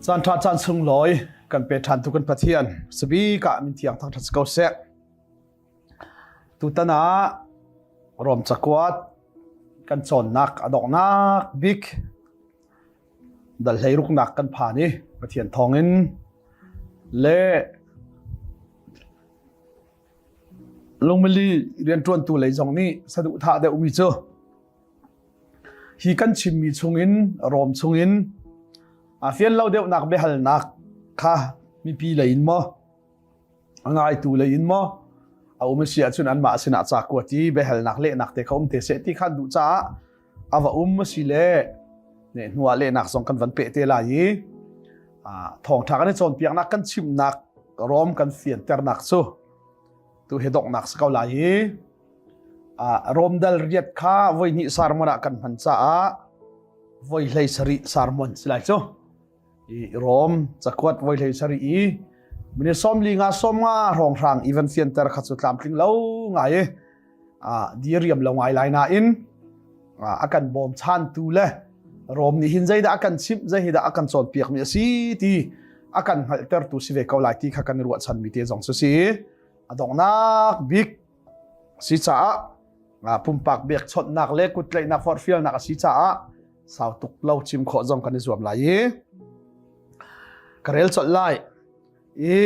Caan ṭha caan sunglawi kan pe ṭhan tu kan Pathian sabik ah min thiang thangṭhat si ko seh. Tutan ah Rom cakuat kan cawnnak a donghnak bik dal hleiruknak kan phan i Pathian thawngin le lungmili rianṭuantu lei zong nih saduhthah deuhmi cu hi kan chimmi chungin Rom chungin a fian lo deuhnak biahalnak kha mipi lei in maw a ngaitu lei in maw a um a si ahcun anmah sinah ca kuat i biahalnak lehnak te kha um te seh ti khan duh caah a va um a si le ne hnuah lehnak zong kan van peh te lai i thawngṭha kan i cawnpiaknak kan chimnak rom kan fianternak cu tu hi donghnak si ko lai i Rom dal riat kha voi hnih sermon ah kan hman caah voi hlei sarih sermon si lai cu i Rom cakuat voi hlei sarih i mini som li nga som nga hrawng hrang even fianter kha cu tlamtling lo ngai i diriam lo ngai lai nain a kan bawm chantu le Rom nih hin zeidah a kan chimh zei hi dah a kan cawnpiak mi a si ti a kan hngalhtertu si ve ko lai ti kha kan i ruahchan mi te zong cu si a donghnak bik si caah pumpak biakchawnhnak le kuttlaihnak forhfialnak a si caah sau tuk lo chim khawh zong kan i zuam lai i ka rel colh lai i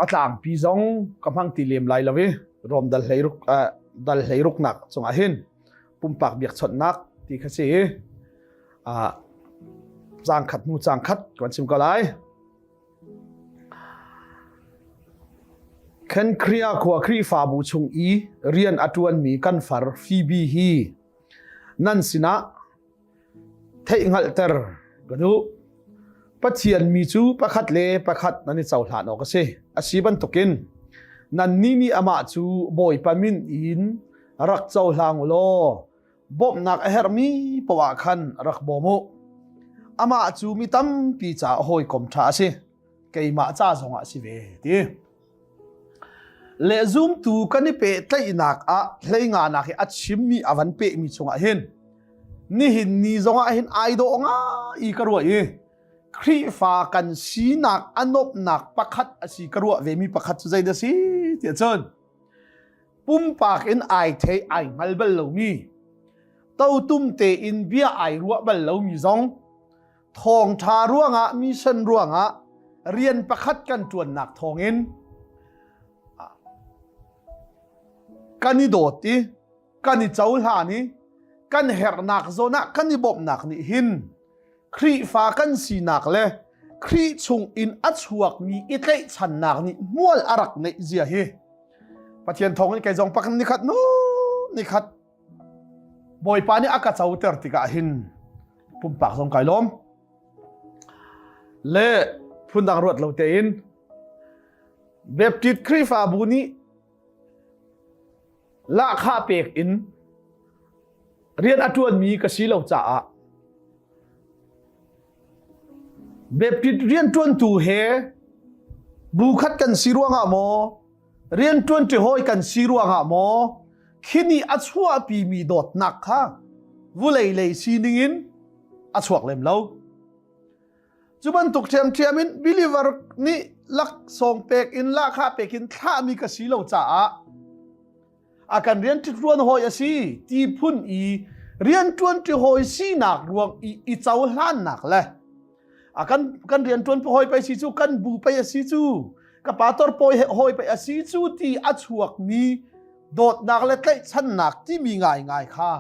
a tlangpi zong ka hmang ti lem lai lo i Rom dal hleiruk dal hleiruknak cungah hin pumpak biakchawnhnak ti kha si i caang khat hnu caang khat kan chim ko lai. Khenkria khua Khrihfabu chung i rian a ṭuanmi kan far Phoebe hi nan sinah theihhngalhter ka duh. Pathian mi cu pakhat le pakhat nan i cohlan awk a si. A si bantukin nannih nih amah cu Bawipa min in rak cohlang u law bawmhnak a herhmi poah khan rak bawm u. Amah cu mi tampi caah hawikom ṭha a si. Keimah ca zongah a si ve ti. Le zumtu kan i pehtlaihnak ah hleinganak hi a chimmi a van pehmi chungah hin nihin ni zongah hin ai dawh ngai ka ruah i Khrihfa kan sinak a nuamhnak pakhat a si ka ruah vemi pakhat cu zei dah si tiah cun pumpak in ai thei ai hngal bal lomi totum tein bia ai ruah bal lomi zong thawngṭha ruangah mission ruangah rian pakhat kan ṭuannak thawngin kan i dawt i kan i cohlan i kan herhnak zawn ah kan i bawmhnak nih hin Khrihfa kan sinak le Khrih chung in a chuakmi i tlaihchannak nih hmual a rak neih zia hi Pathian thawng in kei zong pak nikhat nu nikhat Bawipa nih a ka coter tikah hin pumpak zong kai lawm le phundang ruat lo tein Baptist Khrihfabu nih lahkhah pek in rian a ṭuanmi ka si lo caah Baptist rianṭuantu he bu khat kan si ruangah maw rianṭuanṭi hawi kan si ruangah maw khini a chuahpimi dawtnak kha vulei lei sining in a chuak lem lo. Cu bantuk ṭhiamṭhiam in believer nih laksawng pek in lahkhah pek in thlahmi ka si lo caah a kan rian ṭuan hawi a si ti phun i rianṭuan ṭi hawi sinak ruang i i cohlannak le a kan kan rianṭuan hawi pei si cu kan bu pei a si cu ka pastor pawi hawi pei a si cu ti a chuakmi dawtnak le tlaihchannak timi ngaingai kha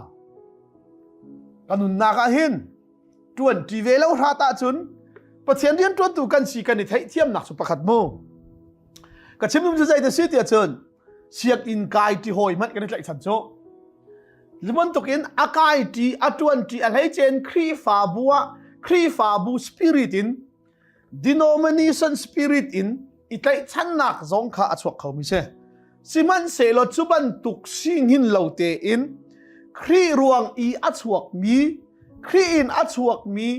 ka nunnak ah hin ṭuanṭi ve lo hrat ahcun Pathian rianṭuantu kan si kan i theihthiamnak cu pakhat mu ka chim dum cu zei ti si tiah cun sianginn kai ṭi hawi hmanh kan i tlaihchan cu cu bantukin a kai ṭi a ṭuan ṭi a hleice in Khrihfabu ah Khrihfabu spirit in denomination spirit in i tlaihchannak zong kha a chuak khomi si sihmanhsehlaw cu bantuk singhin lo tein Khrih ruang i a chuakmi Khrih in a chuakmi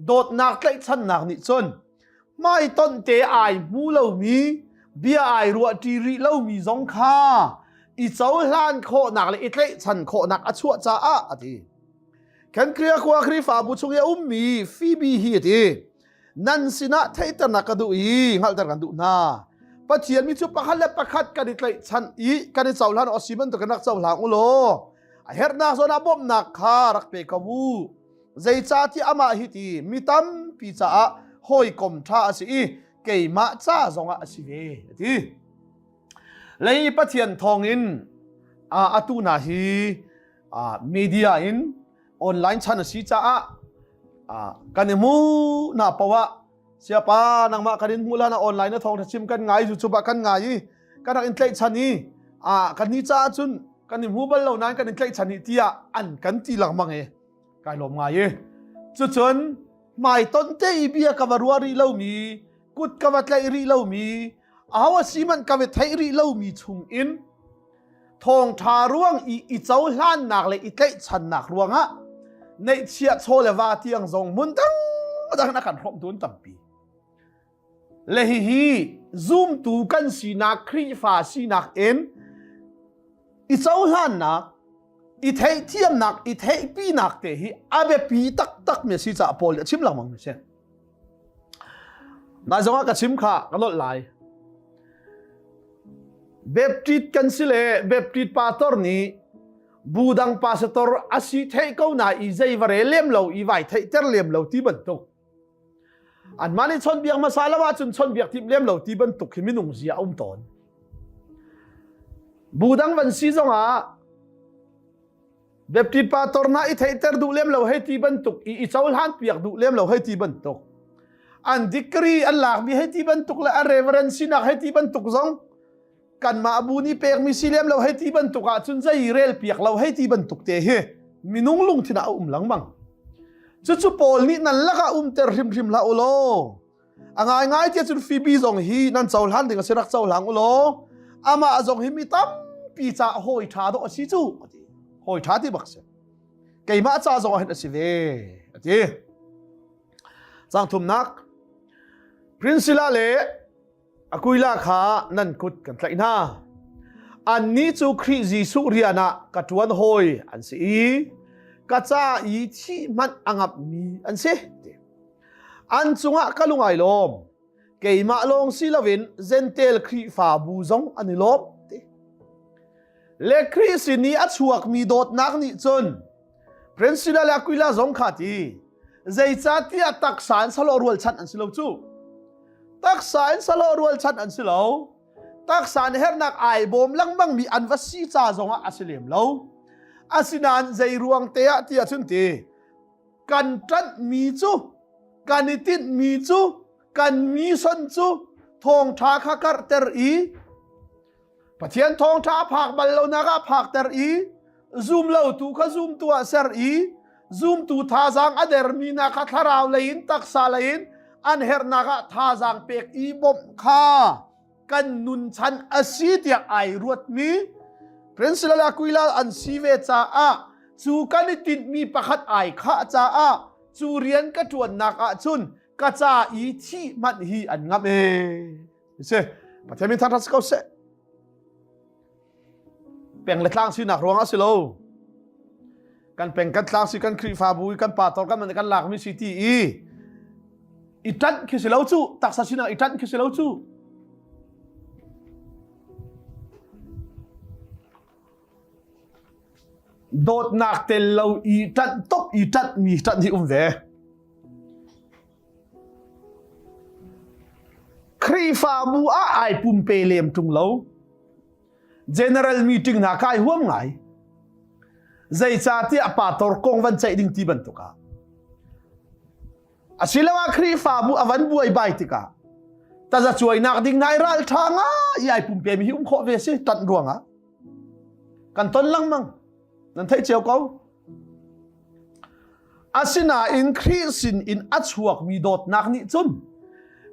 dawtnak tlaihchannak nih cun hmaitonh te ai hmu lomi bia ai ruahṭi rih lomi zong kha. i cohlan khawhnak le i tlaihchan khawhnak a chuah caah a ti. Kenkria khua Khrihfabu chung i a ummi Phoebe hi a ti. Nan sinah theihternak ka duh i hngalhter kan duh hna. Pathian mi cu pakhat le pakhat kan i tlaihchan i kan i cohlan awk si bantuk in rak cohlang u law a herhnak zawn ah bawmhnak kha rak pe ko u. Zeicahtiah amah hi ti mi tampi caah hawikom ṭha a si i keimah ca zongah a si ve a ti. Lei Pathian thawngin atu hna hi media in online chan a si caah kan i hmu na poah siapa nangmah kan in hmuh la na online na thawng chim kan ngai cu ba kan ngai i kan rak in tlaihchan i kan ni caah cun kan i hmu bal lo nain kan in tlaihchan i tiah an kan ti lengmang i kai lawm ngai i cucun hmaiton te i bia ka va ruah rih lomi kut ka va tlaih rih lomi aho a si man ka va theih rih lomi chung in thawngṭha ruang i i cohlannak le i tlaihchannak ruangah neihchiah chaw le va tiang zong hmun dang dang a kan hrawmh tu an tampi le hihi zumtu kan sinak Khrihfa sinak in i cohlannak i theihthiamnak i theihpinak te hi a biapi taktak mi a si caah Paul nih a chim lengmang mi a si. Nai zongah ka chim kha ka nolh lai. Baptist kan si le Baptist pastor nih bu dang pastor a si theih ko na i zei va re lem lo i vai theihter lem lo ti bantuk. Anmah nih chawnbiak hmasa lo ahcun chawnbiak tim lem lo ti bantuk hi minung zia a um tawn. Bu dang van si zongah Baptist pastor hna i theihter duh lem lo hei ti bantuk i i cohlan piak duh lem lo hei ti bantuk an degree an lakmi hei ti bantuk le an reverend sinak hei ti bantuk zong kanmah bu nih pekmi si lem lo hei ti bantuk ahcun zei rel piak lo hei ti bantuk te hi minung lungthin ah a um lengmang cucu Paul nih nan lakah umter hrimhrim hlah u law A ngaingai tiah cun Phoebe zong hi nan cohlan ding a si rak cohlang u law amah zong hi mi tampi caah hawi ṭha dawh a si cu a ti. Hawi ṭha ti bak si. Keimah ca zong ah hin a si ve a ti. Cang thumnak Priscilla le Aquila kha nan kut kan tlaih hna. Annih cu Khrih Jesuh rian ah ka ṭuan hawi an si i ka ca i thih hmanh a ngamhmi an si. An cungah ka lung ai lawm. Keimah lawng si loin Gentel Khrihfabu zong an i lawm. Ti. Le Khrih sin i a chuakmi dawtnak nih cun Priscilla le Aquila zong kha ti zeicahtiah taksa in salawh rualchan an si lo cu. Taksa in salawh rualchan an si lo. Taksa in hernak ai bawm lengmang mi an va si ca zongah a si lem lo. Asinain zei ruang te ah tiah cun ti kan ṭanhmi cu kan i tinhmi cu kan mission cu thawngṭha kha karhter i Pathian thawngṭha a phak bal lonak ah phakter i zum lotu kha zumtu ah ser i zumtu thazaang a dermi hna kha thlarau lei in taksa lei in an herhnak ah thazaang pek i bawmh kha kan nun chan a si tiah ai ruatmi Priscilla le Aquila an si ve caah cu kan i tinhmi pakhat ai khah caah cu rian ka ṭuannak ah cun ka ca i thih hmanh hi an ngamh ee. Si, Pathian min thangṭhat si ko seh. Peng le tlang sinak ruangah si lo. Kan peng kan tlang si kan Khrihfabu i kan pastor kan man kan lakmi si ti i i ṭanh khi si lo cu taksa sinak i ṭanh khi si lo cu dawtnak tel lo i ṭanh top i ṭanh mi ṭanh hi um ve Khrihfabu ah ai pumpe lem ṭung lo General meeting hna kai huam ngai. Zeicahtiah pastor kong van ceih ding ti bantuk ah. Asiloah Khrihfabu a van buai bai tikah tazacuainak ding nai ral ṭha nga i ai pumpe mi hi um khawh ve si tanh ruangah kan ton lengmang nan theih cio ko Asinain Khrih sin in a chuakmi dawtnak nih cun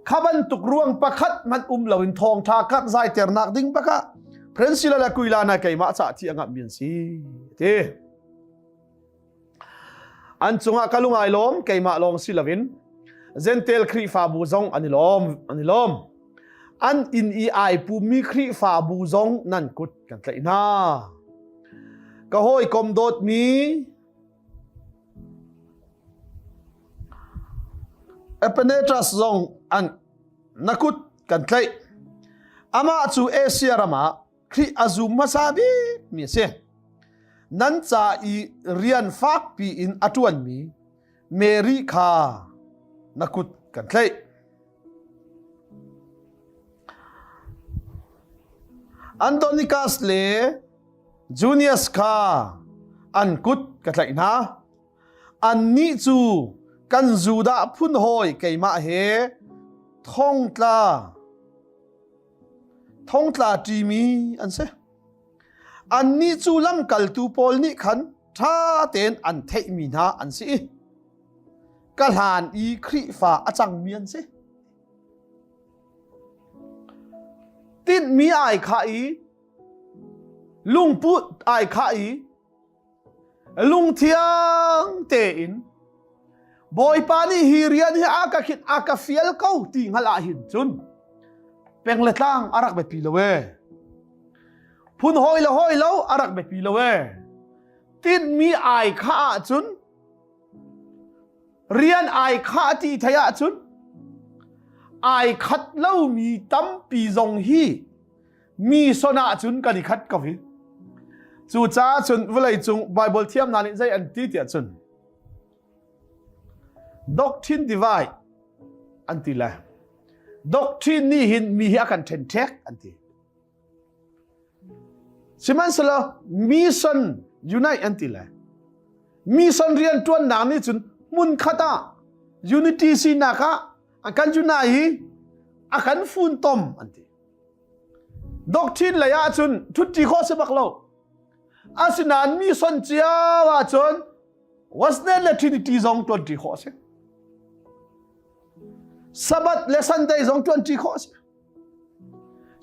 kha bantuk ruang pakhat hmanh um loin thawngṭha karh zaiternak ding bakah Priscilla le Aquila na keimah cah thi a ngamhmi an si ti. An cungah ka lung ai lawm keimah lawng si loin Gentel Khrihfabu zong an i lawm an i lawm. An inn i ai pummi Khrihfabu zong nan kut kan tlaih hna. Ka hawikom dawtmi Epanetus zong an na kut kan tlaih. Amah cu Asia ram ah Khrih a zum hmasa bikmi a si. Nan ca i rian fakpi in a ṭuanmi Mary kha na kut kan tlaih. Andonikas le Junius kha an kut ka tlaih hna. Annih cu kan Judah phun hawi keimah he thongtla thongtla ṭimi an si. Annih cu lamkaltu pawl nih khan ṭha tein an theihmi hna an si i ka hlan i Khrihfa a cangmi an si. Tinhmi ai khah i lungput ai khah i lungthiang tein Bawipa nih hi rian hi a ka khit a ka fial ko ti hngalh ah hin cun peng le tlang a rak biapi lo ee. Phun hawi le hawi lo a rak biapi lo ee. Tinhmi ai kha ahcun rian ai khah ti thei ahcun ai khat lomi tampi zong hi mi son ahcun kan i khat ko hi. Cucaah cun vawlei cung Bible thiam hna nih zei an ti tiah cun doctrine divide an ti le doctrine nih hin mi hi a kan ṭhenṭhek an ti. Sihmanhsehlaw mission unite an ti le mission rian ṭuannak nih cun hmun khat ah unity sinak ah a kan unite hi a kan funtom an ti. Doctrine lei ahcun ṭhutṭi khawh si bak lo. Asinain mission cio ahcun Wesleyan le Trinity zong ṭuanṭi khawh a si. Sabbath le Sunday zong ṭuanṭi khawh a si.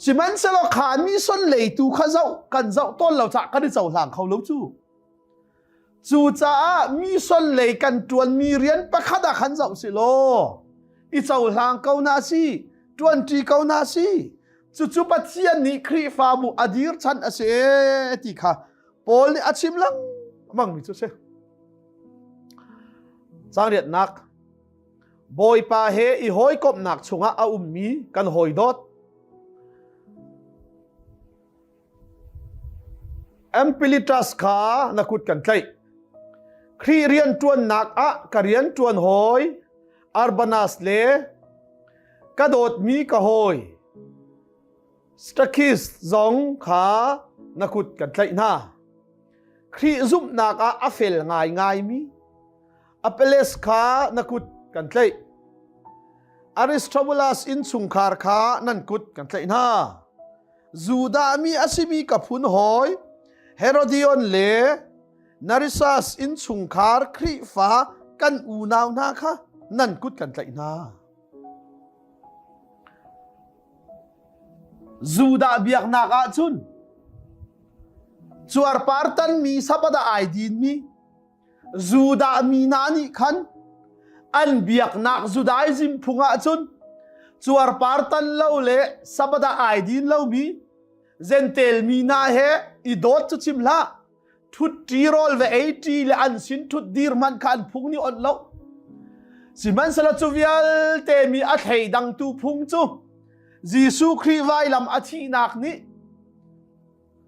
Sihmanhsehlaw kha mission leitu kha zoh kan zoh tawn lo caah kan i cohlang kho lo cu. Cucaah mission lei kan ṭuanmi rian pakhat ah khan zoh si law i cohlang ko na si, ṭuanṭi ko na si. Cucu Pathian nih Khrihfabu a dir chan a si ti kha Paul nih a chim lengmangmi cu a si. Caang riatnak Bawipa he i hawikomhnak chungah a ummi kan hawi dawt Ampilitas kha na kut kan tlaih. Khrih rianṭuannak ah ka rianṭuan hawi Arbanas le ka dawtmi ka hawi Stakis zong kha na kut kan tlaih hna. Khrih zumhnak ah a fel ngaingaimi Apelles kha na kut kan tlaih. Aristobulus innchungkhar kha nan kut kan tlaih hna. Judah mi a simi ka phun hawi Herodion le Narisas innchungkhar Khrihfa kan unau hna kha nan kut kan tlaih hna. Judah biaknak ahcun cuarpar tanmi Sabbath ah ai dinmi Judah mi hna nih khan an biaknak Judaism phung ahcun cuarpar tan lo le Sabbath ah ai din lomi Jentail mi hna he i dawt cu chim hlah thut ṭi rawl ve ei ṭi le an sin thut dir hmanh kha an phung nih onh lo sihmanhsehlaw cu vialte mi a thleidangtu phung cu Jesuh Khrih vailam a thihnak nih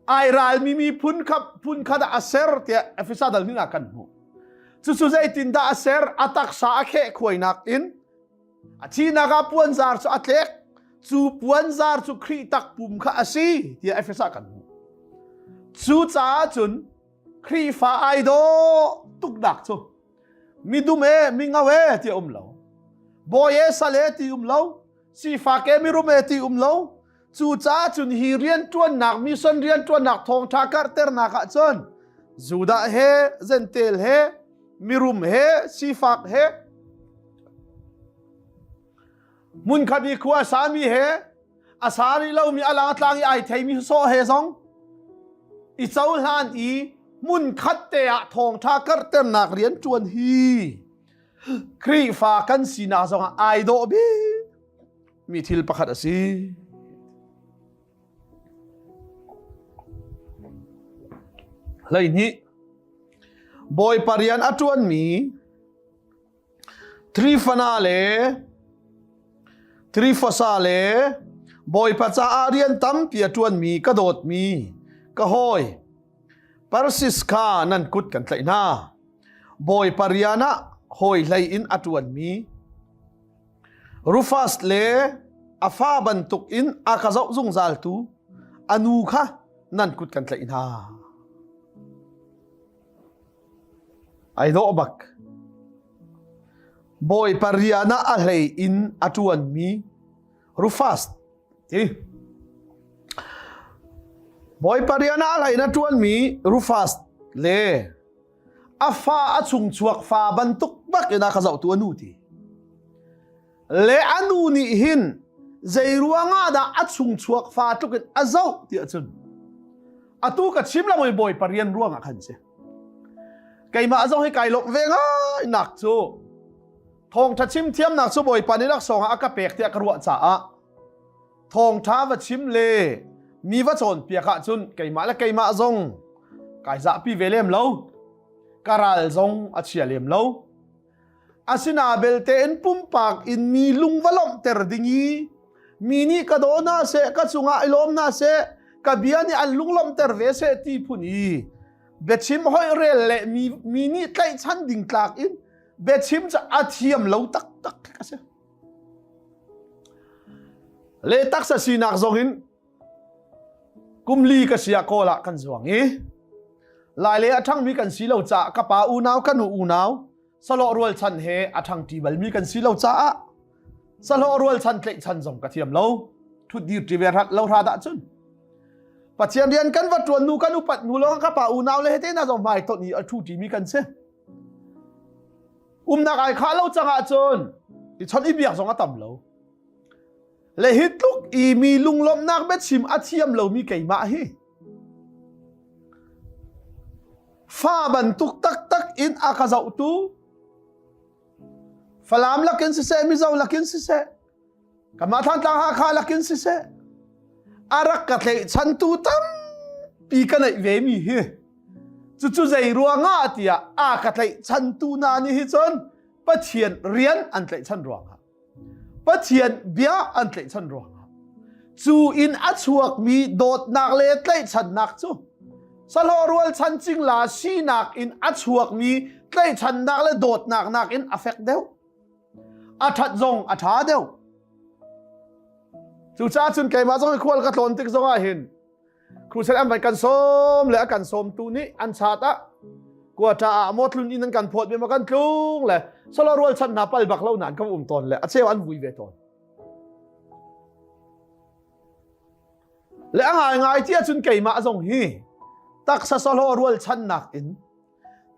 ai ralmi miphun kha phun khat ah a ser tiah Efesa dal hnih ah kan hmuh. Cucu zeitindah a ser? A taksa a kheh khuainak in a thihnak ah puanzar cu a tlek. Cu puanzar cu Khrih takpum kha a si tiah Efesa kan hmuh. Cucaah cun Khrihfa ai dawh tuknak cu midum e mingau e ti um lo bawi e sal e ti um lo sifak e mirum e ti um lo Cucaah cun hi rianṭuannak mission rianṭuannak thawngṭha karhternak ah cun Judah he Jentail he mirum he sifak he hmunkhat i khua sami he a sa rih lomi a lang tlang i ai theimi sawh he zong i cohlan i hmunkhat te ah thawngṭha karhternak rianṭuan hi Khrihfa kan sinak zongah ai dawh bik mi thil pakhat a si. 12 Bawipa rian a ṭuanmi Trifana le Trifosa le Bawipa caah rian tampi a ṭuanmi ka dawtmi ka hawi Persis kha nan kut kan tlaih hna. Bawipa rian ah hawi hlei in a ṭuanmi Rufus le a fa bantuk in a ka zoh zungzaltu a nu kha nan kut kan tlaih hna. Ai dawh bak. Bawipa rian ah a hlei in a ṭuanmi Rufus ti. Bawipa rian ah a hlei in a ṭuanmi Rufus le a fa a chungchuak fa bantuk bak in a ka zohtu a nu ti. Le a nu nih hin zei ruangah dah a chungchuak fa tluk in a zoh ti ahcun atu ka chim lo Bawipa rian ruangah khan si. Keimah zong hi kai lawmh ve ngai nak cu thawngtha chim thiamnak cu Bawipa nih laksawng ah a ka pek tiah ka ruah caah thawngtha va chim le mi va cawnpiak ahcun keimah le keimah zong kai zahpi ve lem lo ka ral zong a chia lem lo asina belte in pumpak in mi lung va lawmhter ding i mi nih ka daw hna seh ka cungah i lawm hna seh ka bia nih an lung lawmhter ve seh ti phun i biachim hoih rel le mi, mi nih tlaihchan ding tlak in biachim cu a thiam lo taktak a si. Le taksa sinak zong in kum li ka sia kawl ah kan zuang i lai le a ṭhangmi kan si lo caah ka pa unau ka nu unau salawh rualchan he a ṭhangṭi balmi kan si lo caah salawh rualchan tlaihchan zong ka thiam lo ṭhutdir ṭi ve rat lo hra dah cun Pathian rian kan va ṭuan nu kan upat nu lawng ka pa unau le hete na zong hmai ton i a ṭhu ṭimi kan si umnak ai khah lo cang ahcun i chawnh i biak zong a tam lo le hi tluk i mi lunglawmhnak biachim a thiam lomi keimah hi fa bantuk taktak in a ka zohtu Falam lakin siseh Mizo lakin siseh kanmah Thantlang Hakha lakin siseh a rak ka tlaihchantu tampi ka neih ve mi hi cucu zei ruangah tiah a ka tlaihchantu hna nih hi cun Pathian rian an tlaihchan ruangah Pathian bia an tlaihchan ruangah cu in a chuakmi dawtnak le tlaihchannak cu sahlawh rualchan cingla sinak in a chuakmi tlaihchannak le dawtnak nakin a fek deuh a ṭhat zong a ṭha deuh cucaah cun keimah zong khual ka tlawn tik zong ah hin Crusade an van kan sawm le a kan sawmtu nih an chat ah quata ah maw tlun in an kan phawt ve ma kan tlung le solo rual chan hna pal bak lo nan kan um tawn le a cheu an vui ve tawn le a ngai ngai ti ahcun keimah zong hi taksa solo rual chan nak in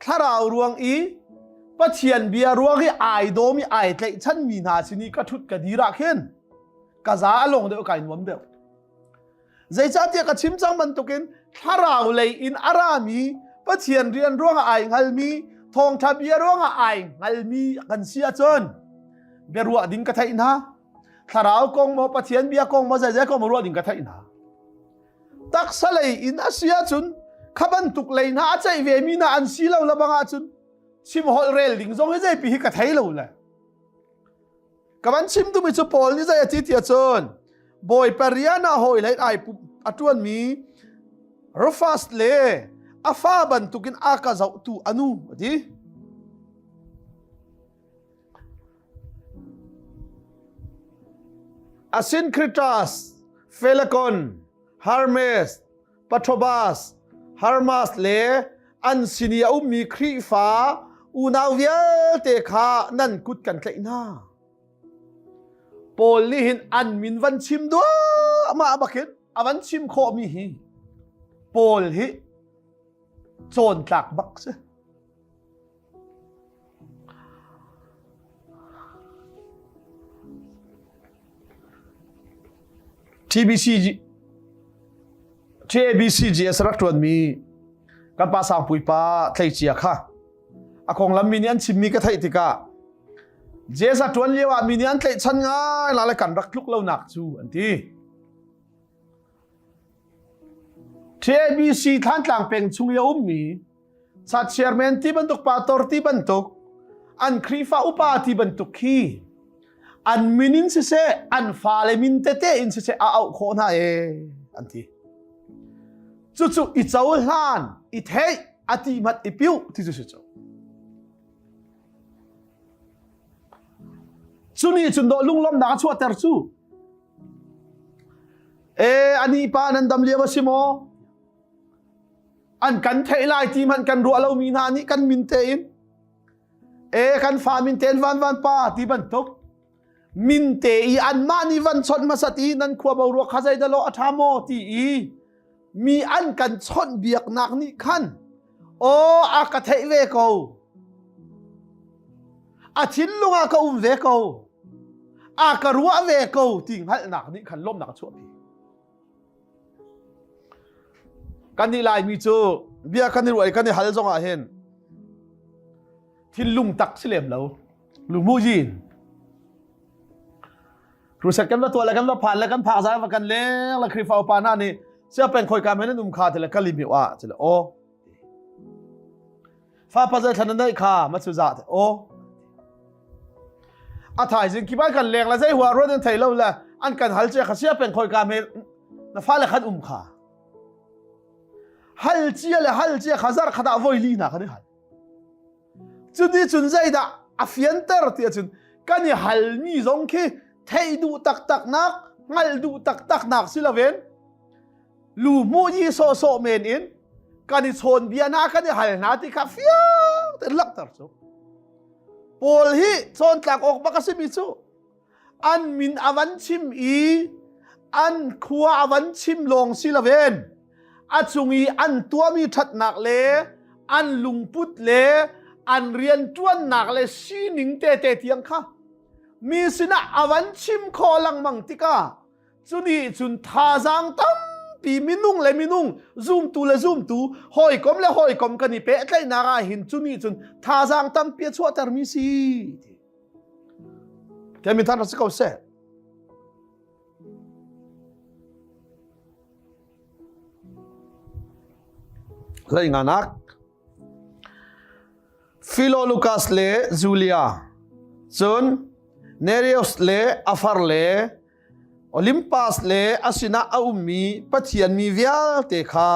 thlarau ruang i Pathian bia ruang i ai dawm i ai tlaihchan mi hna sin i ka thut ka dir ah khin ka za a long deuh kai nuam deuh Zeicahtiah ka chim cang bantukin thlarau lei in a rami Pathian rian ruangah ai hngalmi thawngṭha bia ruangah ai hngalmi kan si ahcun biaruah ding ka theih hna thlarau kong maw Pathian bia kong maw zeizei kong maw ruah ding ka theih hna taksa lei in a si ahcun kha bantuk lei hna a ceih ve mi hna an si lo la bang ahcun chim holh rel ding zong hi zeipi hi ka thei lo le Ka van chim duhmi cu Paul nih zei a ti ti ahcun Bawipa rian ah hawi lei ai a ṭuanmi Rufus le a fa bantukin a ka zohtu a nu a ti. Asyncritus, Philekon, Hermes, Patrobas, Hermas le an sin i a ummi Khrihfa unau vialte kha nan kut kan tlaih hna. Paul nih hin an min van chim duahmah bakin a van chim khawhmi hi Paul hi cawntlak bak si. TBC TABCGS rak ṭuanmi kan pa Sangpui pa tleicia kha a konglam mi nih an chimmi ka theih tikah JS a ṭuan lio ah mi nih an tlaihchan ngai la le kan rak tluk lonak cu an ti. TABC Thlantlang peng chung i a ummi sa chairman ti bantuk pastor ti bantuk an Khrihfa upa ti bantuk khi an min in siseh an fale min tete in siseh a auh khawh hna e an ti. Cucu i cohlan i theih a ti mat i piu ti cu si cu. Cuni cun dawh lunglawmhnak a chuahter cu. E ani pa nan dam lio a si maw? An kan theih lai ti hmanh kan ruah lomi hna nih kan min tein e kan fa min tein van van pa ti bantuk min te i anmah nih van chawnh hmasat i nan khua boruak kha zei dah a ṭha maw ti i mi an kan chawnh biaknak nih khan aw a ka theih ve ko a thinlung ah ka um ve ko a ka ruah ve ko ti hngalhnak nih khan lawmnak a chuahpi kan nih Laimi cu bia kan i ruah i kan i hal zong ah hin thinlung tak si lem lo lungmu yin Crusade kan va tuah le kan va phan le kan phak zai va kan leng le Khrihfa upa hna nih sia peng khoi ka men an um kha ti le kalimi wa ti le o fa pa zai thlan nei kha ma chu za te o a thaizing ki ba kan leng le zai hua ruan an thei lo le an kan hal che kha sia peng khoi ka me na fa le khan um kha hal chia le hal chia kha zar khata voi li na khan hal Cuti cun zeidah a fianter ti ahcun kan i halmi zong khi theih duh taktaknak, hngalh duh taktaknak si loin lu hmuh yi sawhsawh men in kan i chawn bia hna kan i hal hna ti kha fiang tein langhter cu. Paul hi cawntlak awk bak a simi cu an min a van chim i an khua a van chim lawng si loin a cung i an tuahmi ṭhatnak le an lungput le an rianṭuannak le sining tete tiang kha mi sinah a van chim khawh lengmang tikah cunih cun thazaang tampi minung le minung zumtu le zumtu hawikom le hawikom kan i pehtlaihnak ah hin cunih cun thazaang tampi a chuahtermi si. Kemi than si ko seh. Hlei nganak Philolucas le Julia cun Nereus le Afar le Olympus le a sinah a ummi Pathian mi vialte kha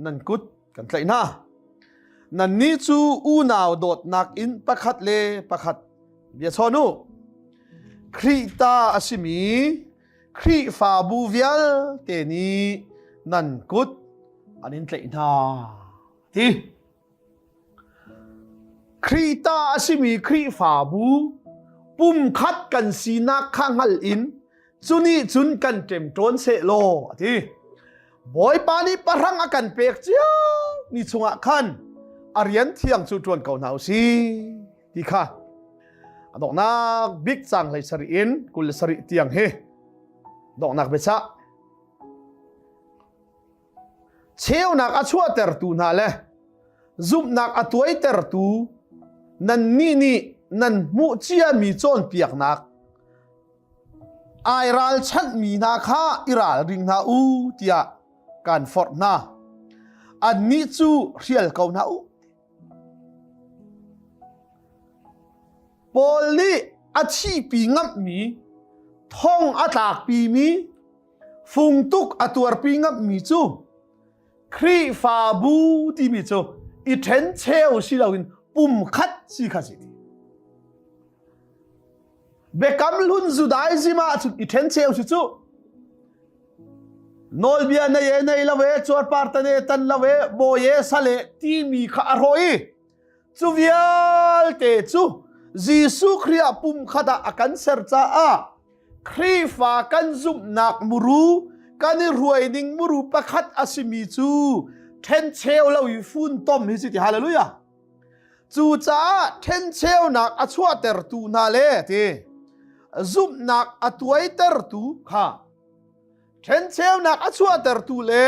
nan kut kan tlaih hna. Nannih cu unau dawtnak in pakhat le pakhat bia chawn u. Khrih ta a simi Khrihfabu vialte nih nan kut an in tlaih hna. Ti. Khrih ta a simi Khrihfabu pumkhat kan sinak kha hngal in cunih cun kan ṭemṭawn seh law a ti. Bawipa nih pahrang a kan pek cio mi chungah khan a rian thiang cu ṭuan ko hna u si ti kha a donghnak bik cang hlei sarih in 27 tiang hi donghnak biachah cheunak a chuahtertu hna le zumhnak a tuaitertu nannih nih nan hmuh ciami cawnpiaknak ai ralchanhmi hna kha i ralring hna u tiah kan forh hna. Annih cu hrial ko hna u. Paul nih a thihpi ngamhmi, thong a tlakpimi, fungtuk a tuarpi ngamhmi cu Khrihfabu timi cu i ṭhencheu si loin pumkhat si kha si. Biakam hlun Judaism ah cun i ṭhencheu si cu nawlbia nei e nei lo e cuarpar tan e tan lo e bawi e sal e timi kha a hrawh i cu vialte cu Jesuh Khrih ah pumkhat ah a kan ser caah Khrihfa kan zumhnak muru kan i ruai ning muru pakhat a simi cu ṭhencheu lo i funtom hi si ti hallelujah Cucaah ṭhencheunak a chuahtertu hna le ti zumhnak a tuaitertu kha ṭhencheunak a chuahtertu le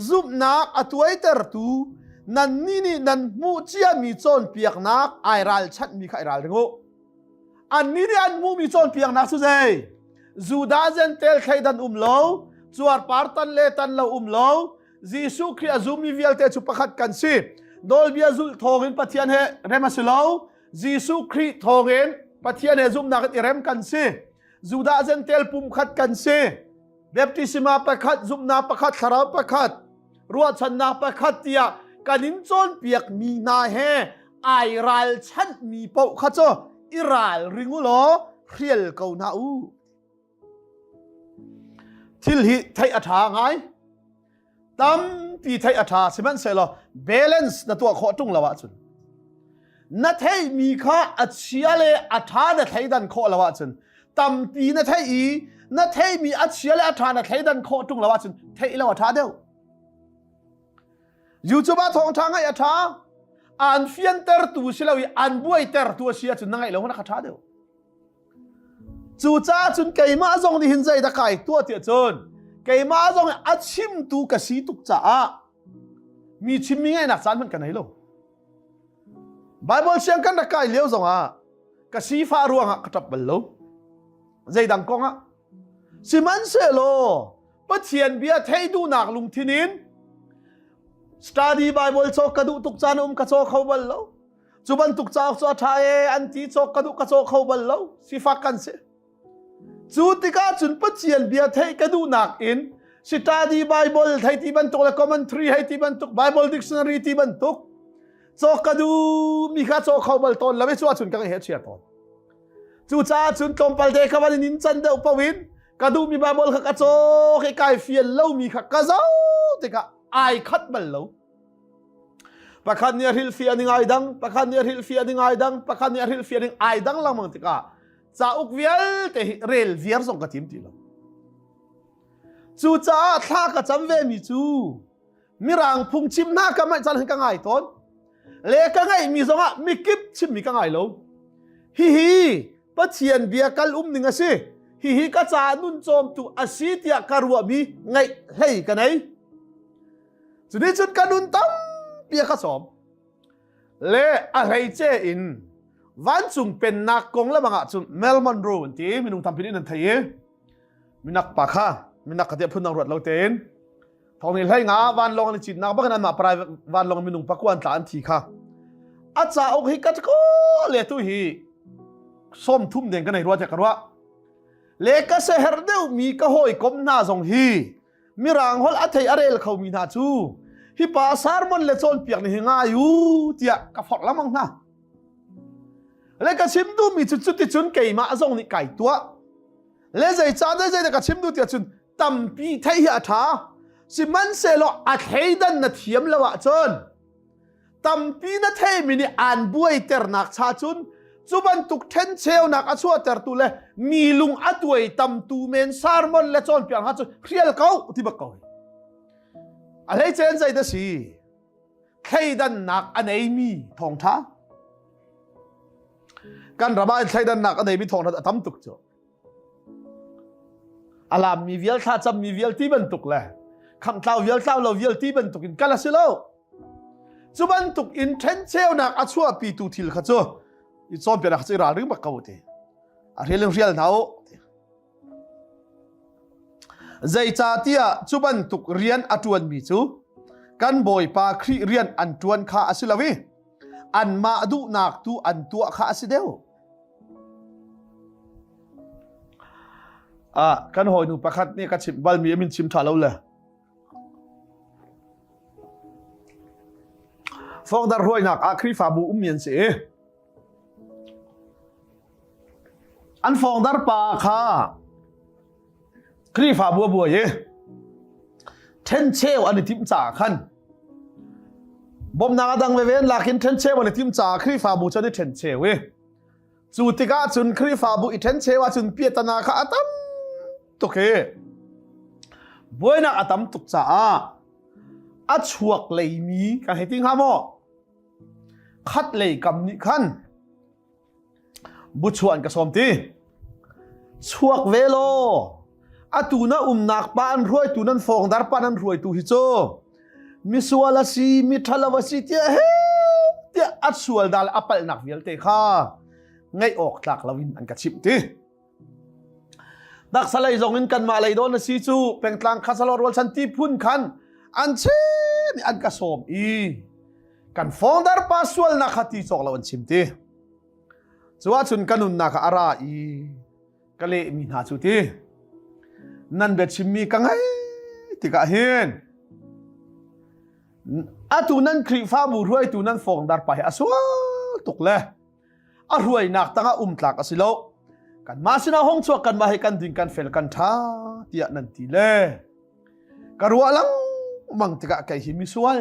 zumhnak a tuaitertu nannih nih nan hmuh ciami cawnpiaknak ai ralchanhmi kha i ralring u. Annih nih an hmuhmi cawnpiaknak cu zei? Judah Jentail thleidan um lo, cuarpar tan le tan lo um lo, Jesuh Khrih a zummi vialte cu pakhat kan si. Nawlbia zulh thawngin Pathian he rem a si lo. Jesuh Khrih thawngin Pathian he zumhnak in i rem kan si. Judah Gentel pumkhat kan si. Baptisma pakhat, zumhnak pakhat, thlarau pakhat, ruahchannak pakhat tiah kan in cawnpiakmi hna he ai ralchanhmi paoh kha cu i ralring u law hrial ko hna u. Thil hi theih a ṭha ngai. Tampi theih a ṭha sihmanhsehlaw balance na tuah khawh ṭung lo ahcun na theihmi kha a chia le a ṭha na thleidan khawh lo ahcun tampi na theih i na theihmi a chia le a ṭha na thleidan khawh ṭung lo ahcun theih lo a ṭha deuh. YouTube ah thawngṭha ngaih a ṭha an fiantertu si lo i an buaitertu a si ahcun na ngaih lo na kha ṭha deuh. Cucaah cun keimah zong nih hin zeidah kai tuah tiah cun keimah zong a chimtu ka si tuk caah mi chimmi ngaihnak caan hmanh ka nei lo. Bible siang kan rak kai lio zongah ka sifah ruangah ka ṭap bal lo. Zeidang kongah. Sihmanhsehlaw Pathian bia theih duhnak lungthin in study Bible cawk ka duh tuk caan um ka caw kho bal lo. Cu bantuk cauk cu a ṭha ee an ti cawk ka duh ka caw kho bal lo sifak kan si. Cu tikah cun Pathian bia theih ka duhnak in study Bible thei ti bantuk le commentary hei ti bantuk Bible dictionary ti bantuk cawk ka duh mi kha caw kho bal tawn lo i cu ahcun ka he chia tawn. Cucaah cun tlawmpal te kha van in in can deuh paoh in ka duhmi Bible kha ka cawk i kai fial lomi kha ka zoh tikah ai khat bal lo. Pakhat nih a hrilhfiah ning ai dang, pakhat nih a hrilhfiah ning ai dang, pakhat nih a hrilhfiah ning ai dang lengmang tikah cauk vialte hi rel viar zong ka tim ti lo. Cucaah thla ka cam ve mi cu mirang phungchim hna ka mah can ka ngai tawn. Le ka ngaihmi zongah mikip chimmi ka ngai lo. Hihi Pathian bia kal um ning a si. Hihi ka caah nun cawmtu a si tiah ka ruahmi ngaih hlei ka nei. Cuti cun ka nun tampi a ka sawm. Le a hleice in vancung pennak kong le bangah cun Mel Monroe an ti minung tampi nih nan thei i minak pa kha minak ka tiah phun dang ruat lo tein thong ni hlei nga vanlawng an i citnak bakin anmah private vanlawng minung pakua an tla an thi kha a cauk hi ka ko le tu hi som thum deng ka nei rua tiah ka ruah le ka seher deuh mi ka hawikom hna zong hi Mirang holh a thei a rel khomi hna cu hi pa sermon le cawnpiak nih hi ngai u tiah ka forh lengmang hna. Le ka chim duhmi cu cuticun keimah zong nih kai tuah. Le zeicah dai zeidah ka chim duh tiah cun tampi theih hi a ṭha. Sihmanhsehlaw a thleidan na thiam lo ahcun tampi na theimi nih aan buaiternak cha cun cu bantuk ṭhencheunak a chuahtertu le mi lung a tuai tamtu men sermon le cawnpiak hna cu hrial ko ti bak ko a hleice an zei da si thleidannak a neimi thawngṭha kan ram ah thleidannak a neimi thawngṭha a tam tuk cu A lammi vial thlacammi vial ti bantuk le khamhtlau vial tlau lo vial ti bantuk in kal a si lo. Cu bantuk in ṭhencheunak a chuahpitu thil kha cu i cawnpiaknak cu i ralring bak ko ti. A hrial in hrial hna u. Zeicahtiah cu bantuk rian a ṭuanmi cu kan Bawipa Khrih rian an ṭuan kha a si lo i anmah duhnak tu an tuah kha a si deuh. Ah, kan hawinu pakhat nih ka chimh balmi a min chim ṭha lo le. Fongdar hruainak ah Khrihfabu ummi an si i an fongdar pa kha Khrihfabu a buai i ṭhencheu an i timh caah khan bawmhnak a dang veve an lak in ṭhencheu an i timh caah Khrihfabu cu an i ṭhencheu i cu tikah cun Khrihfabu i ṭhencheu ahcun piatana kha a tam tuk i buainak a tam tuk caah a chuak leimi kan hei ti hnga maw khat lei kam nih khan Buchuah an ka sawm ti. Chuak ve law atu na umnak pa an hruaitu nan fawngdar pa nan hruaitu hi cu misual a si mi ṭhalo a si tiah he tiah a sual dal a palhnak vialte kha ngaih awk tlak loin an ka chimh ti. Taksa lei zong in kanmah lei dawn a si cu pengtlang kha salor rualchan ti phun khan. An chim i an ka sawm i kan founder pa sualnak kha ti cawk lo an chim ti. Cu ahcun ka nunnak ah a ra i ka lehmi hna cu ti nan biachimmi ka ngai tikah hin atu nan Khrihfabu hruaitu nan fawngdar pa hi a sual tuk le a hruainak tangah um tlak a si lo kanmah sinah hong chuak kanmah hi kan ding kan fel kan ṭha tiah nan ti le ka ruah lengmang tikah kei hi misual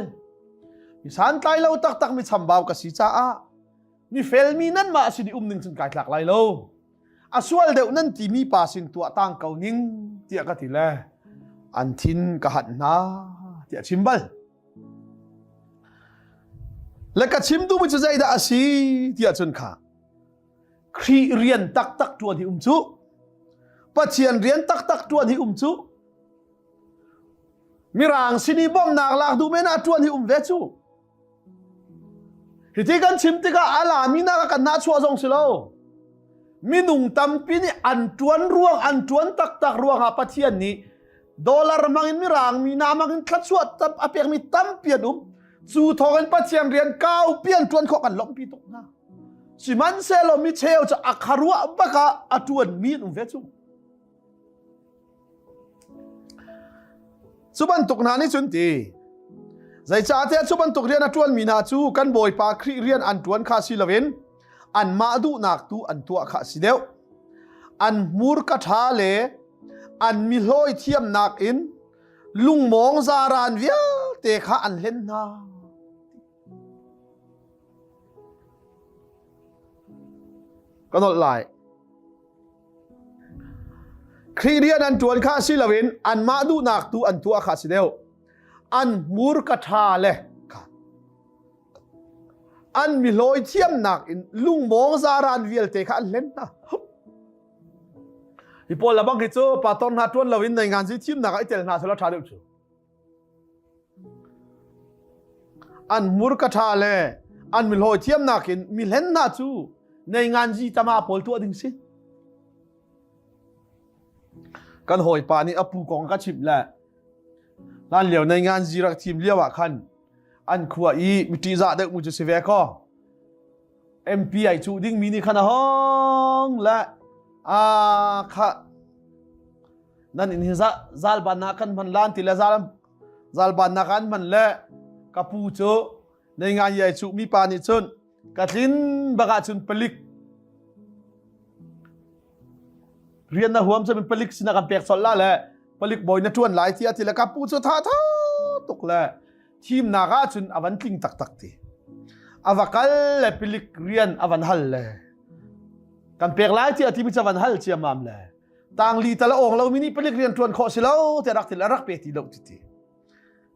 mi santlai lo taktak mi chambau ka si caah mi felmi nanmah sin i um ning cun kai tlak lai lo a sual deuh nan timi pa sin tuah tang ko ning tiah ka ti le an thin ka hat hna tiah chim bal le ka chim duhmi cu zeidah a si tiah cun kha Khrih rian taktak ṭuan hi um cu Pathian rian taktak ṭuan hi um cu Mirang sin i bawmhnak lak duh men ah ṭuan hi um ve cu Hiti kan chim tikah a lami nak kan nahchuah zong si lo. Minung tampi nih an ṭuan ruang an ṭuan taktak ruangah Pathian nih dollar hmang in mirang mi na hmang in thluachuah a pekmi tampi an um. Cu thawng in Pathian rian kaupi an ṭuan khawh kan lawmhpi tuk hna. Sihmanhsehlaw mi cheu cu a kharuah bak ah a ṭuanmi an um ve cu. Cu bantuk hna nih cun ti zeicahtiah cu bantuk rian a ṭuanmi hna cu kan Bawipa Khrih rian an ṭuan kha si loin anmah duhnak tu an tuah kha a si deuh. An hmurka ṭha le an mihlawi thiamnak in lungmawng zaran vialte kha an hlen hna. Ka nolh lai. Khrih rian an ṭuan kha si loin anmah duhnak tu an tuah kha si deuh. An hmurka ṭha le kha an mihlawi thiamnak in lungmawng zaran vialte kha an hlen hna. Hi pawl labang hi cu pastor hna ṭuan loin nei ngan zi thimnak ah i tel hna sela ṭha deuh cu. An hmurka ṭha le an mihlawi thiamnak in mihlen hna cu nei nganzi tama pawl tuah ding si. Kan hawipa nih a pu kong ka chimh le hlan lio nei nganzi rak thim lio ah khan an khua i mi ṭihzah deuh mu cu si ve kaw MP ai cuh ding mi nih khan a hong le a kha nan inn hi zalban ah kan hman lan ti le zalban ah kan hman le ka pu cu nei ngai yai cu mi pa nih cun ka tlin bak ah cun palik rian na huam cun palik sinah kan pek sol la le palik bawi na tuan lai ti a ti le ka pu cu tha tha tuk le thimnak ah cun a van tling taktak ti a va kal le palik rian a van hal le kan pek lai ti a ti mi cu van hal ciamam le tangli tal a awng lomi nih palik rian ṭuan khawh si lo tiah rak ti le rak pe ti lo ti ti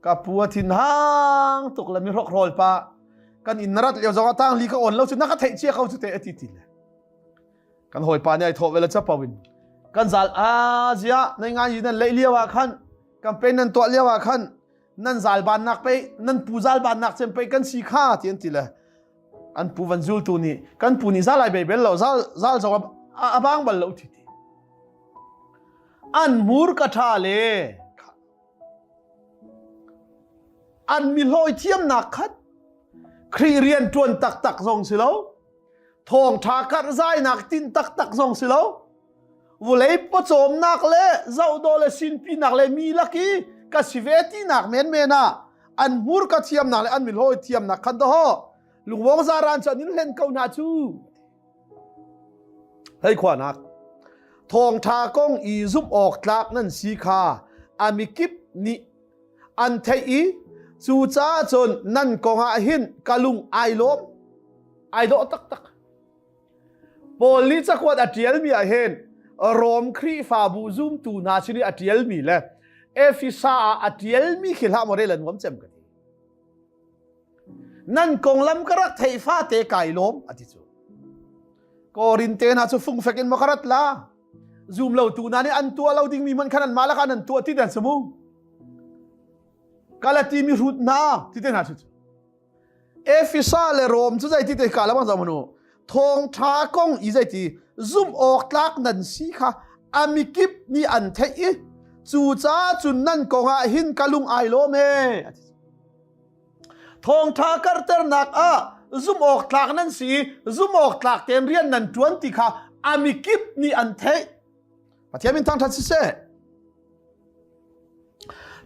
ka pu a thin hang tuk le mi hrokhrawl pa kan inn na rat lio zong ah tangli ka on lo cu na ka theih cia ko cu te a ti ti le kan hawipa nih ai thawh ve le capo in kan zal a zia nei ngai yi nan leih lio ah khan campaign nan tuah lio ah khan nan zalban nak pe nan pu zalban nak cem pe kan si kha ti an ti le an pu van zultu nih kan pu nih zal ai bei bel lo zal zal zong a bang bal lo ti ti an mur ka tha le an mi hlawi thiamnak khat Khrih rian tuan taktak zong si lo thawngtha karh zainak tin taktak zong si lo vulei pawcawmnak le zohdawh le sinpinak le mi laki ka si ve tinak menmen ah an hmurka thiamnak le an milhawi thiamnak khan daw lungwong zaran cu an in hlen ko hna cu hei khuanak thawngtha kong i zumh awk tlak nan si kha a mikip nih an theih i cucaah cun nan kong ah hin ka lung ai lawm ai dawh taktak Paul nih cakuat a ṭialmi ah hin Rom Khrihfabu zumtu hna sin i a ṭialmi le Efesa ah a ṭialmi khi hlah maw rel an nuam cem ka ti. Nan konglam ka rak theih fate kai lawm a ti cu. Korin te hna cu fungfek in maw ka rat la? Zum lo tu hna nih an tuah lo dingmi hmanh khan anmah lakah nan tuah ti dan si mu. Galati mi hrut hna ti te hna cu. Efesa le Rom cu zeiti te ka lamang zong manu thawngtha kong i zeiti zumh awk tlak nan si kha a mikip nih an theih i. Cucaah cun nan kong ah hin ka lung ai lawm ee. Thawngṭha karhternak ah zumh awk tlak nan si i zumh awk tlak tein rian nan ṭuan ti kha a mikip nih an theih. Pathian min thangṭhat siseh.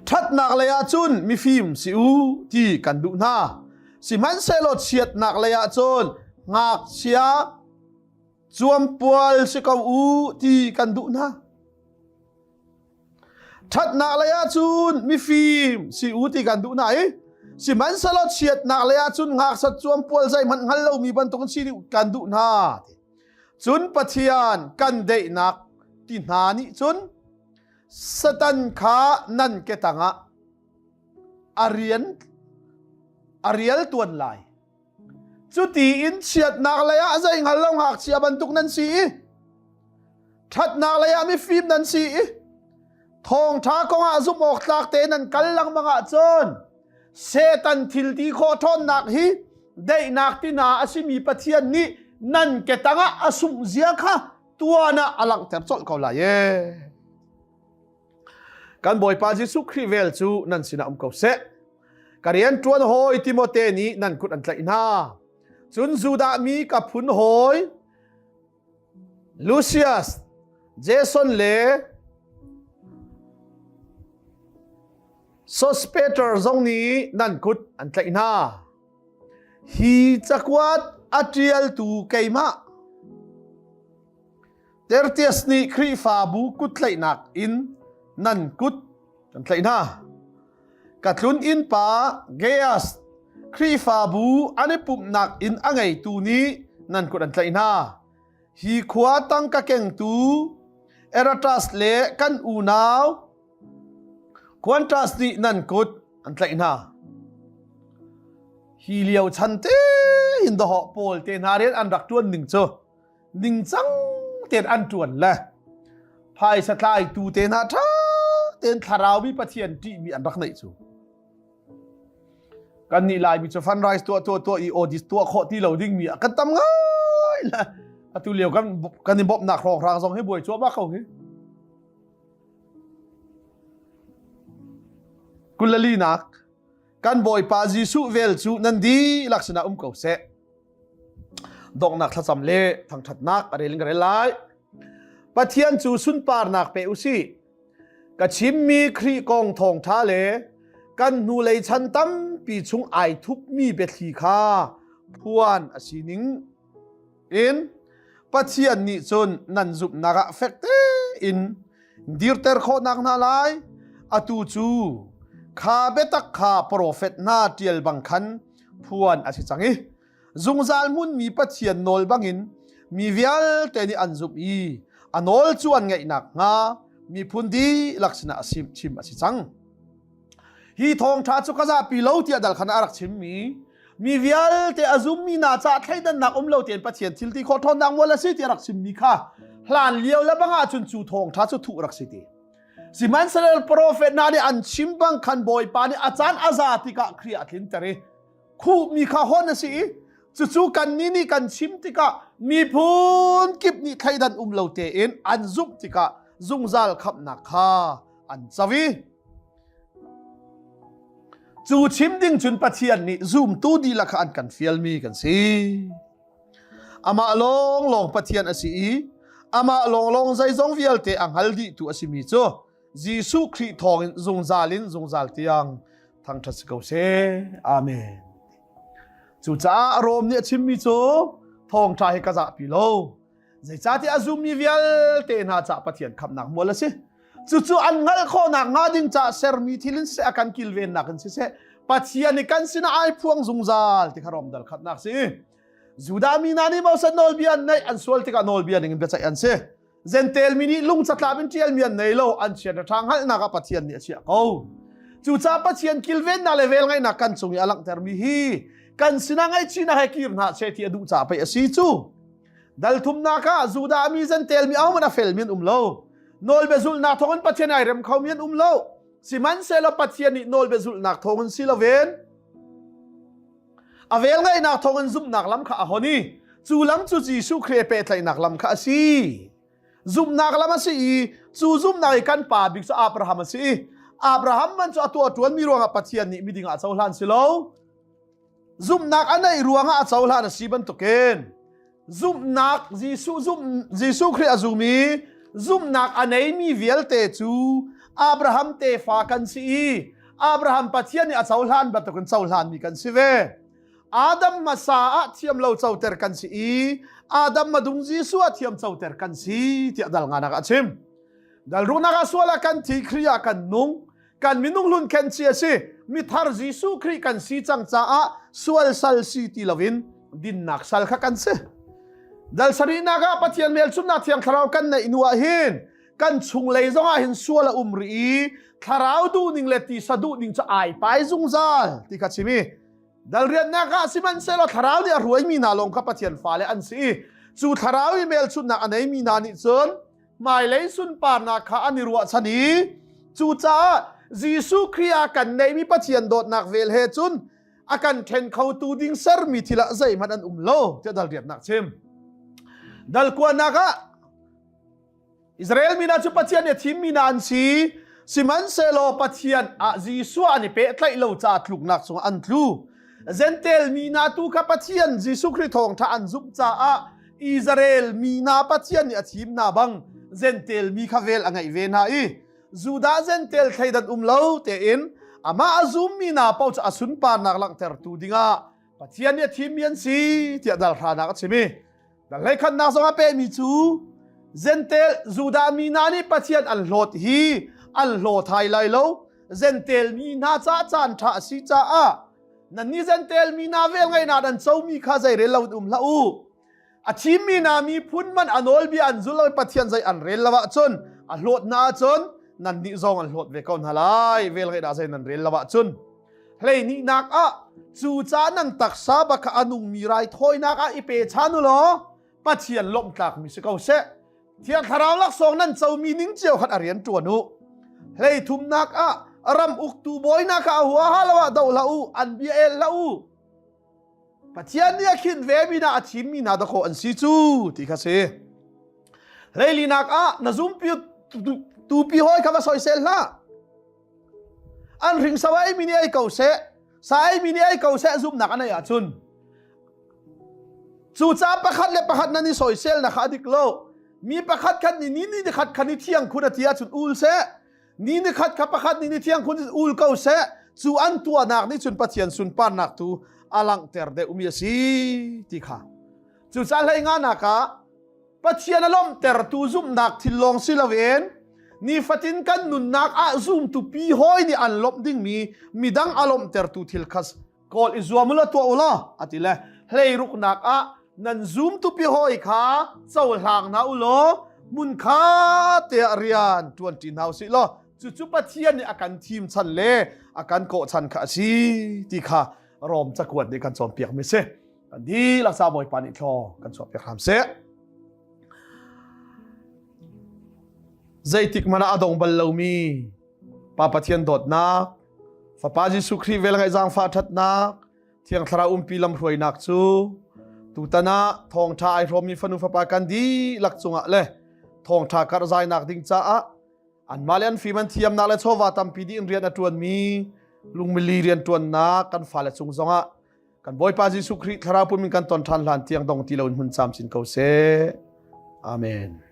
Ṭhatnak lei ah cun mifim si u ti kan duh hna. Sihmanhsehlaw chiatnak lei ah cun ngakchia cuampual si ko u ti kan duh hna. Ṭhatnak lei ah cun mifim si u ti kan duh hna i sihmanhsehlaw chiatnak lei ah cun ngakchia cuampual zeihmanh hngal lomi bantukin si kan duh hna. Cun Pathian kan deihnak ti hna nih cun Satan kha nan ke tangah a rian a rial tuan lai. Cuti in chiatnak lei ah zei hngal lo ngakchia bantuk nan si i ṭhatnak lei ah mifim nan si i thawngṭha kongah zumh awk tlak tein nan kal lengmang ahcun Satan thil ti khawh ṭhawnnak hi daihnak tina a simi Pathian nih nan ke tangah a sungh zia kha tuan ah a langhter colh ko lai ee. Kan Bawipa Jesuh Khrih vel cu nan sinah um ko seh. Ka rian ṭuan hawi Timote nih nan kut an tlaih hna. Cun Judah mi ka phun hawi Lucius, Jason le Sospater zong nih nan kut an tlaih hna. Hi cakuat a ṭialtu keimah Tertius nih Khrihfabu kuttlaihnak in nan kut kan tlaih hna. Ka tlun inn pa Gaius Khrihfabu an i pumhnak inn a ngeitu nih nan kut an tlaih hna. Hi khua tangka kengtu Eratas le kan unau Qantas nih nan kut an tlaih hna. Hi lio chan te hin dawhawh pawl te hna rian an rak ṭuan ning cu ningcang tein an ṭuan le phaisa tlaitu te hna ṭha tein thlarau mi Pathian ṭihmi an rak neih cu. Kan nih Laimi cu fundraise tuah tuah tuah i audit tuah khawh ti lo dingmi ah kan tam ngai le atu lio kan kan i bawmhnak hrawnghrang zong hi buai cuahmah ko hi. Kulalinak kan Bawipa Jesuh vel cu nan dihlak sinah um ko seh. Donghnak thlacam le thangṭhatnak a rel in ka rel lai. Pathian cu sunparnak pe u sih. Ka chimmi Khrih kong thawngṭha le kan hnulei chan tampi chung ai thupmi biathli kha phuan a si ning in Pathian nih cun nan zumhnak ah fek tein dirter khawhnak hna lai. Atu cu kha biatak kha profet hna ṭial bang khan phuan a si cang i zungzal hmunmi Pathian nawl bangin mi vialte nih an zumh i a nawl cu an ngaih nakhnga miphun dihlak sinah a chim a si cang. Hi thawngṭha cu ka zahpi lo tiah dal khan a rak chimmi mi vialte a zummi hna caah thleidannak um lo tein Pathian thil ti khawh ṭhawnnak mual a si tiah rak chimmi kha hlan lio le bang ahcun cu thawngṭha cu thuh rak si ti. Sihmanhsehlaw profet hna nih an chim bang khan Bawipa nih a caan a za tikah Khrih a tlinter i khuhmi kha hon a si i cucu kannih nih kan chim tikah miphun kip nih thleidan um lo tein an zumh tikah zungzal khamhnak kha an co i cu chim ding cun Pathian nih zumtu dihlak kha an kan fialmi kan si. Amah lawnglawng Pathian a si i amah lawnglawng zeizong vialte a hngal dihtu a simi cu Jesuh Khrih thawngin zungzal in zungzal tiang thangṭhat si ko seh. Amen. Cucaah Rom nih a chimmi cu thawngṭha hi ka zahpi lo. Zeicahtiah a zummi vialte hna caah Pathian khamhnak mual a si. Cucu an hngalh khawhnak hnga ding caah sermi thil in siseh a kan kilvennak in siseh Pathian i kan sinah ai phuang zungzal ti kha Rom dal khatnak si. Judah mi hna nih Moses nawlbia an neih an sual tikah nawlbia ning in biaceih an si. Jentail mi nih lung catlap in ṭialmi an nei lo an chiat ṭha hngalhnak ah Pathian nih a chiah ko. Cucaah Pathian kilvennak le velngeihnak kan cung i a langhtermi hi kan sinah ngaihchihnak he kir hna seh ti a duh caah pei a si cu. Dal thumnak ah Judah mi Jentail mi ahohmanh a felmi an um lo. Nawlbia zulhnak thawngin Pathian ai rem khomi an um lo. Sihmanhsehlaw Pathian nih nawlbia zulhnak thawngin si loin a velngeihnak thawngin zumhnak lam kha a hon i cu lam cu Jesuh Khrih he pehtlaihnak lam kha a si. Zumhnak lam a si i cu zumhnak i kan pa bik cu Abraham a si i Abraham man cu a tuah ṭuanmi ruangah Pathian nih miding ah a cohlan si lo. Zumhnak a neih ruangah a cohlan a si bantukin zumhnak Jesuh zum Jesuh Khrih a zum i zumhnak a neimi vialte cu Abraham tefa kan si i Abraham Pathian nih a cohlan bantukin cohlanmi kan si ve. Adam hmasa ah thiam lo coter kan si i Adam madung Jesuh ah thiam coter kan si tiah dal nganak ah a chim. Dal runak ah sual ah kan thi Khrih ah kan nung kan minung hlun khen ci a si mithar Jesuh Khrih kan si cang caah sual sal si ti loin dinnak sal kha kan si. Dal sarihnak ah Pathian hmelchunhnak thiang thlarau kan neih hnu ah hin kan chunglei zongah hin sual a um rih i thlarau duhning le tisa duhning cu ai pai zungzal ti kha chim i dal riannak ah sihmanhsehlaw thlarau nih a hruaimi hna lawng kha Pathian fale an si i cu thlarau i hmelchunhnak a neimi hna nih cun hmailei sunparnak kha an i ruahchan i cucaah Jesuh Khrih ah kan neihmi Pathian dawtnak vel he cun a kan ṭhen khotu ding sermi thil ah zeihmanh an um lo tiah dal riatnak chim. Dal kuanak ah Israel mi hna cu Pathian nih a thimmi hna an si sihmanhsehlaw Pathian ah Jesuh an i pehtlaih lo caah tluknak chungah an tlu. Gentel mi hna tu kha Pathian Jesuh Khrih thawngṭha an zumh caah Israel mi hna Pathian nih a thim hna bang Gentel mi kha vel a ngeih ve hna i Judah Gentel thleidan um lo tein amah a zummi hna paoh cu a sunparnak langhtertu dingah Pathian nih a thimmi an si tiah dalhranak a chim i Hleikhatnak zong a pehmi cu Gentel Judah mi hna nih Pathian an hlawt hi an hlaw thai lai lo. Gentel mi hna caah caan ṭha a si caah nannih Gentel mi hna velngeihnak an comi kha zeirel lo in um hlah u. A thimmi hna miphun man a nawlbia an zul lo i Pathian zei an rel lo ahcun a hlawt hna ahcun nannih zong an hlawt ve ko hna lai. Velngeihnak zei nan rel lo ahcun. Hleihnihnak ah cu ca nan taksa bak kha a nungmi raithawinak ah i pe chan u law Pathian lawmhtlakmi si ko seh. Thiang Thlarau laksawng nan comi ning cio khan a rian ṭuan u. Hleithumnak ah ram uktu bawinak kha a huaha lo ah doh hlah u, an bia el hlah u. Pathian nih a khinh vemi hna a thimmi hna dakaw an si cu ti kha si. Hleilinak ah na zumpi tupi hawi kha va soisel hlah. An hringso ei mi nih ei ko seh, sa ei mi nih ei ko seh zumhnak an ei ahcun cucaah pakhat le pakhat nan i soiselnak kha a dik lo. Mi pakhat khat nih ni ni khat khan i thiang khun a ti ahcun ul seh. Ni ni khat kha pakhat nih ni thiang khun ul ko seh. Cu an tuahnak nih cun Pathian sunparnak tu a langhter deuhmi a si ti kha. Cucaah hlei nga nak ah Pathian a lawmhtertu zumhnak thil lawng si loin nifatin kan nunnak ah zumtu pi hawi nih an lawmh dingmi midang a lawmhtertu thil kha kawl i zuam ulaw tuah ulaw a ti le hleiruknak ah nan zumtu pi hawi kha cohlang hna ulaw hmun kha te ah rian ṭuanṭi hna usih law cucu Pathian nih a kan thim chan le a kan kawh chan kha a si ti kha Rom cakuat nih kan cawnpiakmi si. Kan dihlak ca Bawipa nih thlaw kan chuahpiak hram seh. Zeitik hmanh ah a dong bal lomi Pa Pathian dawtnak, Fapa Jesuh Khrih vel ngaih zaangfah ṭhatnak, Thiang Thlarau umpi lamhruainak cu tutan ah thawngṭha ai hrawmmi fanu fapa kan dihlak cungah le thawngṭha karhzainak ding caah anmah le an fim an thiamnak le chawva tampi dih in rian a ṭuanmi lungmili rianṭuannak kan fale cung zongah Kan Bawipa Jesuh Khrih thlarau pum in kan ton ṭhan hlan tiang dong ti loin hmun camcin ko seh. Amen.